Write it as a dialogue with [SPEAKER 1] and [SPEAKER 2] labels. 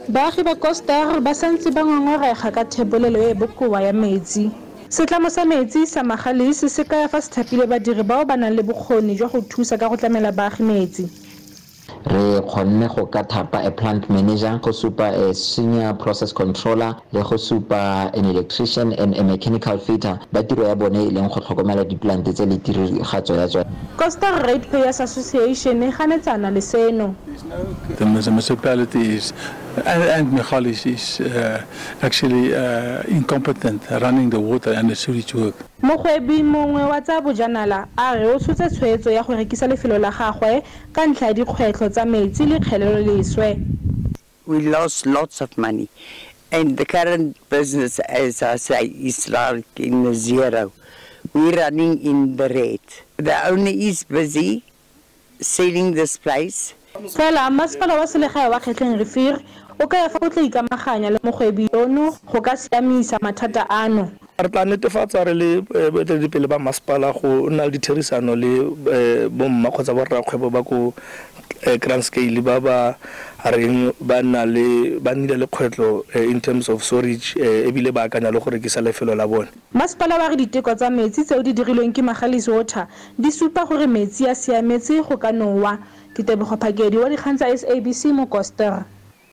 [SPEAKER 1] Baagi ba Koster ba santse ba ngongorega ka thebolelo e e bokoa ya metsi. Setlamo sa metsi sa Magalies se kaya fa se thapile badiri bao ba nang le bokgoni jwa go thusa ka go tlamela baagi metsi.
[SPEAKER 2] Re kgonne go ka thapa a plant manager, go supa a senior process controller le go supa an electrician and a mechanical fitter ba tiro ya bone e leng go tlhokomela dipolante tse le tirigatso ya tsone.
[SPEAKER 1] Koster Ratepayers Association e ganetsana le seno.
[SPEAKER 3] The municipality is and Magalies is actually incompetent running the water and the sewage work.
[SPEAKER 1] Mogwebi mongwe wa tsa bojanala a re o tshotse tshwetso ya go rekisa lefelo la gagwe ka ntlha ya dikgwetlho tsa metsi le kgeleloleswe.
[SPEAKER 4] We lost lots of money and the current business, as I say, is like in the zero. We're running in the red. The owner is busy selling this place.
[SPEAKER 1] Fela, masepala wa selegae wa Kgetleng Rivier o kaya fa o tla ikamaganya le mogwebi yono go ka siamisa mathata ano.
[SPEAKER 5] Re tla netefatsa re le boeteledipele ba masepala go nna le ditherisano le bomma kgotsa borrakgwebo ba ko Kranskei ba ba reng ba nna le ba nnile le kgwetlho in terms of storage, ebile ba akanya le go rekisa lefelo la bone.
[SPEAKER 1] Masepala wa re diteko tsa metsi tseo di dirilweng ke Magalies Water di supa gore metsi a siametse go ka nowa. Ke Tebogo Phakedi wa dikgang tsa SABC mo Koster.